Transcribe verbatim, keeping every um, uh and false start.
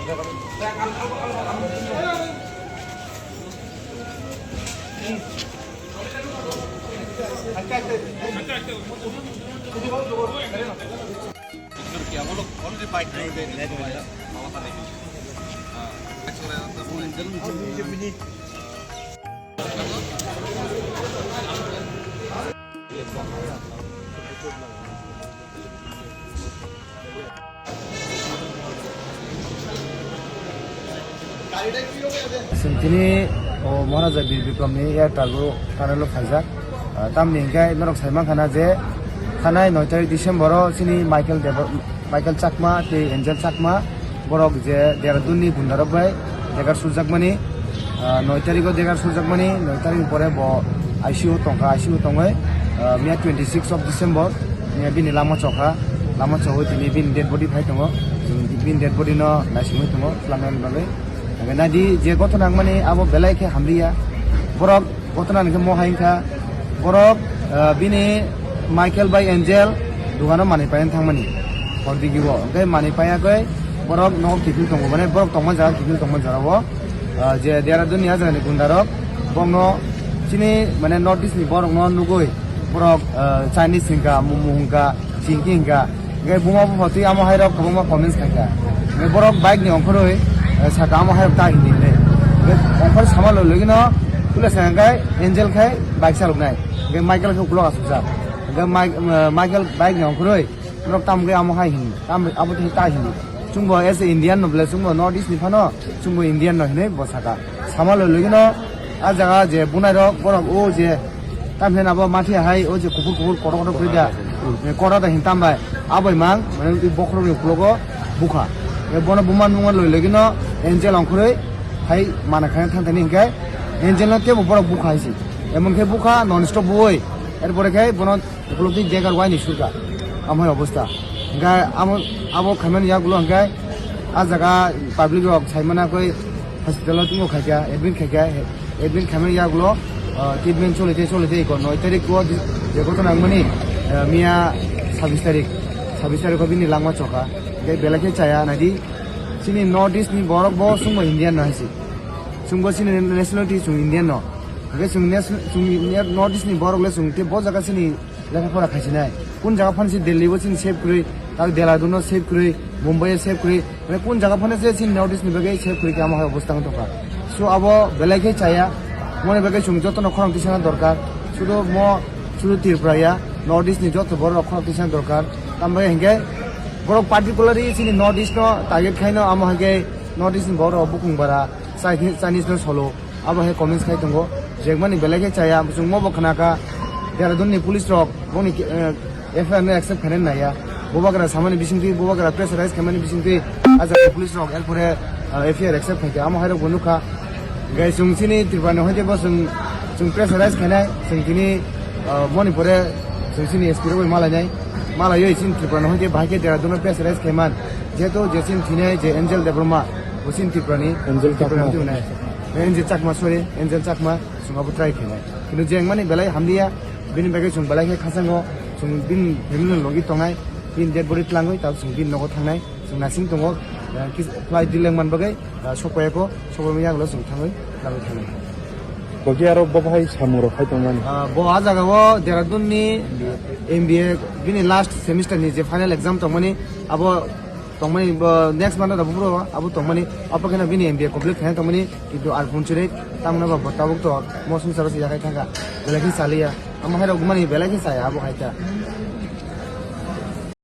Chwng tini o Maharaja Bir Bikramni air cargo tunnel-o phaijak. Ah, tamni hwnkhe norok sai mankha na je thanai noi tarik December-o chini Michael Debo-, Michael Chakma tei Angel Chakma borok je Dehradun-ni gundarok bai degar surjakmani, ah, noi tarikgo degar surjakmani, noi tarikni pore bo I C U tongkha, I C U tongwi, ah, miya twenty six of December, miya bini lama chokha, lama chogwi tini bini dead body phai tongo, chwng bini dead body no naisingwi tongo, twlangnani bagwi. Hwnkhe naidi je gotho nangmani abo belai khe hamliya, borok gotho nang khe mo hai wngkha, borok, ah, bini Michael bai Angel dugano manwi paina thangmani hor digi o, hwnkhe manwi paiya khe borok nogo kiphil tongo, mane borok tongma jaga kiphil tongma jaga o. Ah, je Dehradun ni ah jagani gunda rok bongno chini mane North East ni borok no nugui borok, ah, Chinese hinka, Momo hinka, Chinki hinka, hingke buma bupha twi amo hai rok kwbangma comments khaikha. Hingke borok bike ni ongkhorwi, ah, saka amo hai rok ta hindi hinwi. Hingke ongkhor sama loi logino puila sa hingke Angel khai bike chaloknai, hingke Michael khe ukulok asukjak, hingke Mike, ah, Michael bike ni ongkhorwi. Norok tamo khe amo hai hini, tamo abo twi ta hini. Chwngbo as a Indian no ble, chwngbo North East ni phano, chwngbo Indian no hinwi bo saka. Sama loi logino, ah jaga je bunai rok, borok o je, tam hinwi abo mathi hai, o je kuphur kuphur kotor kotor khe da, kotor da hin tam bai, abo mang, mane bokhorok ni ukulogo bukha. E bono buma nungma loi logino, Angel ongkhorwi, hai mana khaina thang thani hinkhe, Angel no tebo borok bukha hai si. Emon khe bukha, non stop buoi, er pore khe bono Ukulok twi degar waini surka, amo hai obostha. Hingke amo, abo khaimani yagulo hingke ah jaga public rok saimana koi hospital o tongmo khaikha, admit khaikha, admit khaimani yagulo, ah, treatment choli tei choli tei iko noi tarik o di-, je gotho nangmani, ah, miya sabis tarik, sabis tarik o bini langma chokha. Hingke belai khe chaya naidi, chini North East ni borok bo chwngbo Indian no hai se. Chwngbo chini nationality chwng Indian no. Hingke chwng nation-, chwng North East ni borok le chwng tei bo jaga chini lekha pora khaisinai. Kun jaga phano se Delhi bo chini save kwrwi, tak Dehradun no save kwrwi, Mumbai o save kwrwi, mane kun jaga phano se chini North East ni bagwi save kwrwi khe amo hai obostha wng tongkha. So abo belai khe chaya, moni bagwi chwng jotono khorang tisana dorkar. Sudu mo, sudu Tripura ya, North East ni joto borok rok khorang tisana dorkar. Tambai hinkhe borok particularly chini North East no target khaino amo hai khe North East ni borok rok bukung bara, Chinese, Chinese no solo. Abo hai comments khai tongo, jekmani belai khe chaya, chwngmo bo khna kha, Dehradun ni police rok boni, eh, F I R no accept khainai naiya, bubagra samani bisingtwi, bubagra pressurize khaimani bisingtwi, ah jaga police rok, er pore, eh, F I R accept khaikha, amo hai rok bo nukha. Gai chwng chini Tripura ni hoite bo chwng, chwng pressurize khainai, chwng tini, eh, boni pore chwng chini S P rok bai malainai, malaiwi chini Tripura ni hoite bahai khe Dehradun no pressurize khaiman, jehetu je chini thinai je Angel Debbarma, bo chini Tripura ni, Angel Tripura ni Chakma. Hoite bo nai. Angel Chakma, sorry, Angel Chakma, chwng abo try khainai. Kintu je wngmani belai hamliya, bini bagwi chwng belai khe khachango, chwng bini family ni logi tongnai, bini dead body twlangwi, tabuk chwng bini nogo thangnai, chwng nasing tongo, eh, kis-, flight delay wngmani bagwi, eh, sokpaiya kho, sokpaiya yagulo chwng thangwi, twlangwi thangnai. Bogi aro bo bahai samung rok khai tongmani. Ah, bo ah jaga o Dehradun ni M B A bini last semester ni je final exam tongmani, abo tongmani, bo next month abo phuru abo tongmani, abo kheno bini M B A complete khaina tongmani, kintu ar phunchirwi tamno ba bo tabuk to mo sungsaro se yakhai thangkha, belai khe chaliya, amo hai rok mani belai khe chaya abo hai ta.